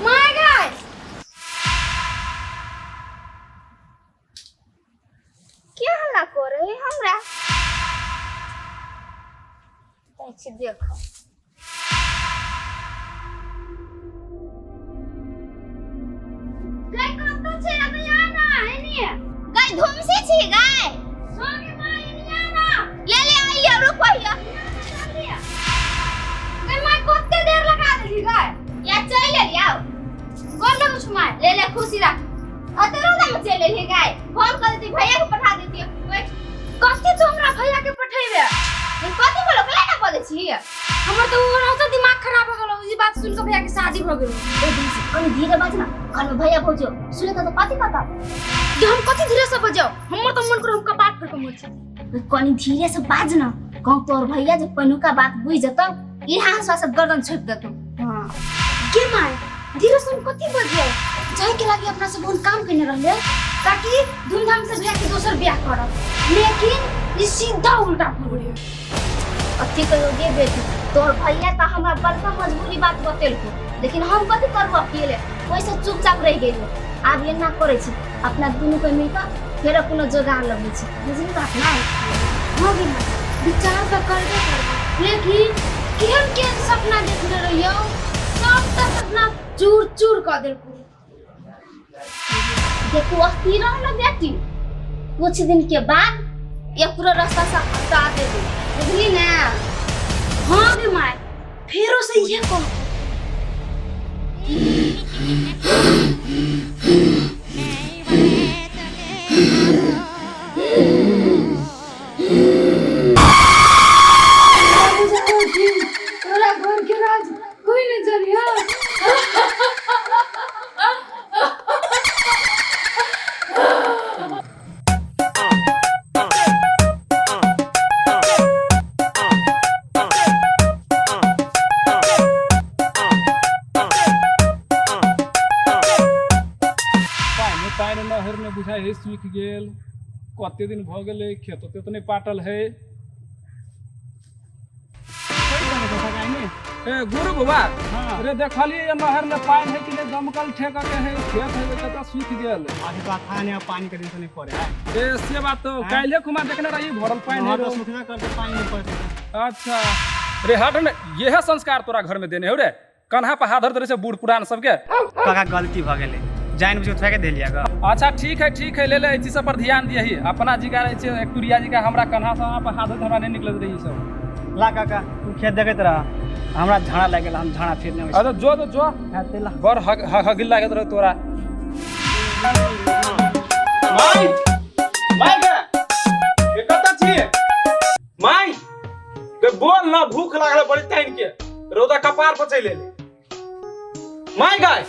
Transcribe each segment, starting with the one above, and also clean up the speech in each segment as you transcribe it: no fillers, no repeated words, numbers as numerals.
My गाय क्या हल्ला कर रहे हमरा जाइ छी देखो गाय कतऽ छै अभी आ ना एनिए गाय धुमसी छी गाय सोनी मां एनिए ना ले ले आइए रुको हिया गाय मां कते देर लगा देली गाय या चल ले आओ गोर लगै छु मां ले ले खुशी राख अते रौदा में चल एली गाय फोन कर देती भैया के पठा देती बैठ कथी तू हमरा भैया के पठेबे कथी बोलो कला ना बोले छी हमर तो ओनाहितो दिमाग खराब हो गेलो ई बात सुन के भैया के शादी भ गेलो ए दिल कनी धीरे बाज ना घर में भैया भौजो सुने तो कथी पता कि हम कथी धीरे से बजाओ हमर तो मन करो हम कपाट पर के मोछ कनी धीरे से बाज ना कहूँ तोर भैया जे पनुका बात बुझ जतौ ई हंसवा सब गर्दन छोप देतौ हां के माय धीरे से हम कथी बजाओ जाए के लागी अपना से बहुत काम केने रहले ताकि धूमधाम से भैया के दोसर ब्याह करब लेकिन ई सीधा उल्टा हो गेलै अथी कहियो गे बेटी तोहर भैया तऽ हमरा बड़का मजबूरी बात बतेलको लेकिन हम कथी करबो अकेले ओहिसँ चुपचाप रहि गेलियो आब एना करै छी अपना दुनू के मिलकऽ फेर कोनो जोगाड़ लगबै छी बुझली बात ना हाँ गे माय विचार तऽ करबे करबे लेकिन केहन केहन सपना देखने रहियो सबटा सपना चूर चूर कऽ देलको देखू अस्थिर रह ना बेटी कुछ दिन के बाद ये पूरा रास्ता से हटा देबे बुझली ना हाँ गे माय फेरो से इहे कह तोरा घर के राज कोई नहीं जानी पानि तानि नहर ने बुझाइ है सूखि गेल कते दिन भऽ गेलै खेत तेत नहि पाटल है ए गुरु बाबा रे देखलिए ये नहर में पानि है कि नहीं दमकल ठेक के है खेत है कत सूखि गेल अभी तो आखा नहीं पानी के टेंशन नहीं पड़े है ए से बात तो काल्हे खुमा देखने रही भरल पानि है नहर तो रो। सूखना करते पानी नहीं पड़ते अच्छा रे हट ने यह संस्कार तोरा घर में देने हो रे कन्हा पर हाथ धर से बूढ़ पुरान सबके काका गलती भ गेलै जानि बुझि के देलियै ग अच्छा ठीक है ठीक है ले ले एहि चीज सब पर ध्यान दियही अपना जी का रहै छै एक तुरिया जी का हमरा कन्हा से पर हाथ धर हमरा नहीं निकलत रही सब ला काका तू खेत देखैत रह हमरा झाड़ा लागि गेल हम झाड़ा फिरने होइ अरे जो तो जो छी ला बड़ हग हगिल लागत रहे तोरा माय माय गे के कतऽ छी माय गे बोल ना भूख लागल बड़ी ताइन के रौदा कपार पर चलि एलै माय गाय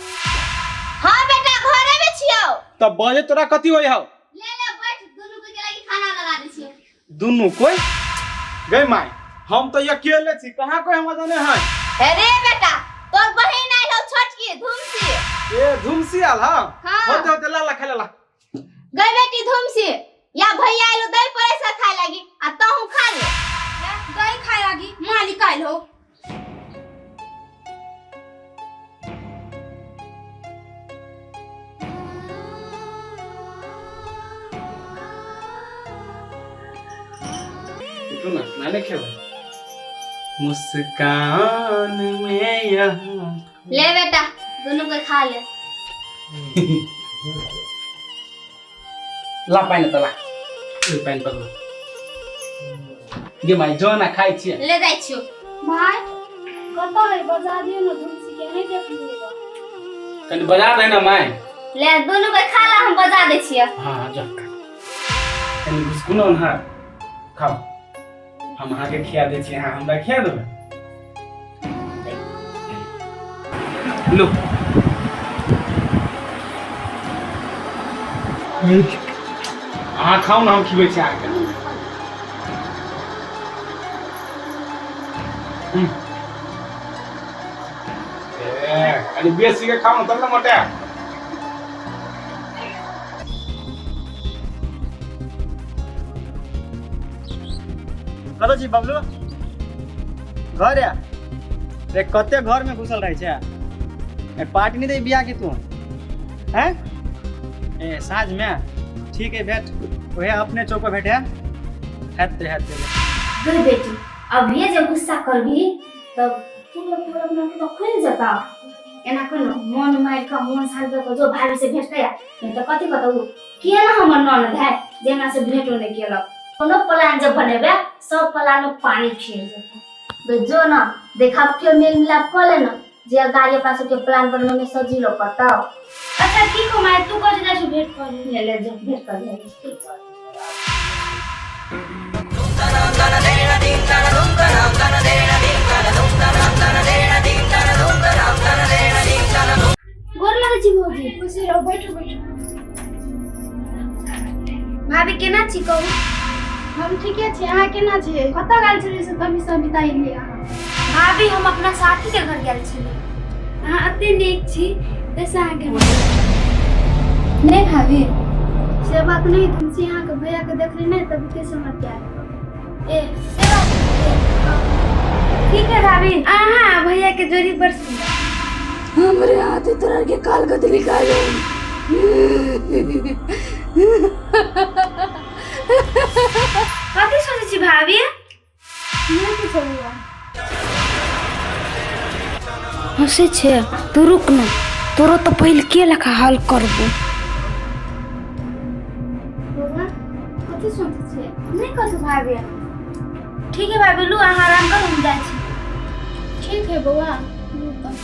हाँ बेटा घरे में छियो तब बजे तोरा कथी होइ हौ ले ले बैठ दुनू के लागी खाना लगा दै छियो दुनू कोई गई माय हम तो अकेले छी कहाँ कोई हमरा जाने है अरे बेटा तोर बहिन आइल हौ छोटकी धुमसी ए धुमसी आल हाँ हाँ। होते होते ला ला खा ला गई बेटी धुमसी या भैया आइलो दही परेसा खाए लागी आ तहु खा ले दही खाए लागी मालिक आइल हो देखो ना नाने खेबै मुस्कान में यहाँ ले बेटा दुनू के खा ले ला पानि तऽ ला ई पानि पकड़ू गे माय जो ना खाइ छियै ले जाइ छियो भाई कतऽ है बजा दियौ ने धुमसी के नहीं देखलियै ग। कनि बजा दे ना माय ले दुनू के खा ला हम बजा दै छियो हाँ हाँ जा कनि घुसकुनो ना खाओ हम अहाँके खिया दै छी अहाँ हमरा खिया देबै लो अहाँ खाउ ने हम खिबै छी अहाँके ए, कनि बेसी के खाउ ने तब ने मोटायब। कतऽ छी बबलू? घर या रे? कते घर में घुसल रहै छै? ए पार्टी नहीं दे बियाह के तू? हैं ए साँझ में ठीक है भेट, वह अपने चौक पर भेटे हेतै हेतै। गई बेटी अभी जे गुस्सा करबी तब पूरा पूरा अपना के तो खुल जता। एना कोनो मन मारि के मन शांत कऽ जो भाभी से भेट कया, नहीं तो कथी कतौ किया ना हमर ननद है जे हमरा से भेटो नहीं केलक। कोनो प्लान जब बनेबे सब प्लान में पानी फेर जेतौ। तो जो ना देखा के मेल मिलाप कर लेना जे गाड़ी अपना सबके प्लान बनवे में सजीलो पड़तौ। अच्छा ठीक हो my, तू कह जा भेट कर ले ले जो भेट कर ले। ठीक चल। गोर लगै छी भौजी। खुशी रहो, बैठो बैठो। भाभी केना छी कहू? हम ठीके छी, अहाँ केना छी? कतऽ गेल छलियै से तभी सब बिताइ लियै अहाँ? भाभी हम अपना साथी के घर गेल छलियै। अहाँ एते नीक छी तैसे अहाँके नहीं भाभी से बात नहीं, तुम छी अहाँके भैया के देखली नहीं तब ते समझ के आयल। ए से बात ठीक है भाभी, अहाँ भैया के जोड़ी बड़ सुंदर। हमरे हाथ तोरा के काल गदली खा गई। कथी सोचै छी भाभी? नहीं किछो बौआ। हंसै छे तू, रुक न, तोरो तो पहिल के लखा हाल करबो। बौआ कथी सोचै छियै? नहीं कथू भाभी। ठीक है भाभी, लू अहाँ आराम करू, हम जाइ छी। ठीक है बौआ, लू तऽ।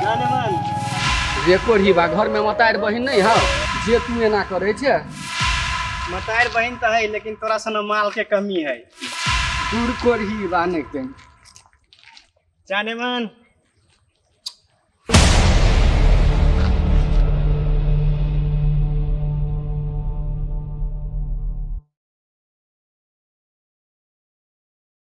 जाने मन रे कोढ़ी बा घर में मतार बहिन नहीं हौ जे तू एना करे छे? मतार बहिन तो है लेकिन तोरा सन माल के कमी है। दूर कोढ़ी बा नहीं कहीं। जाने मन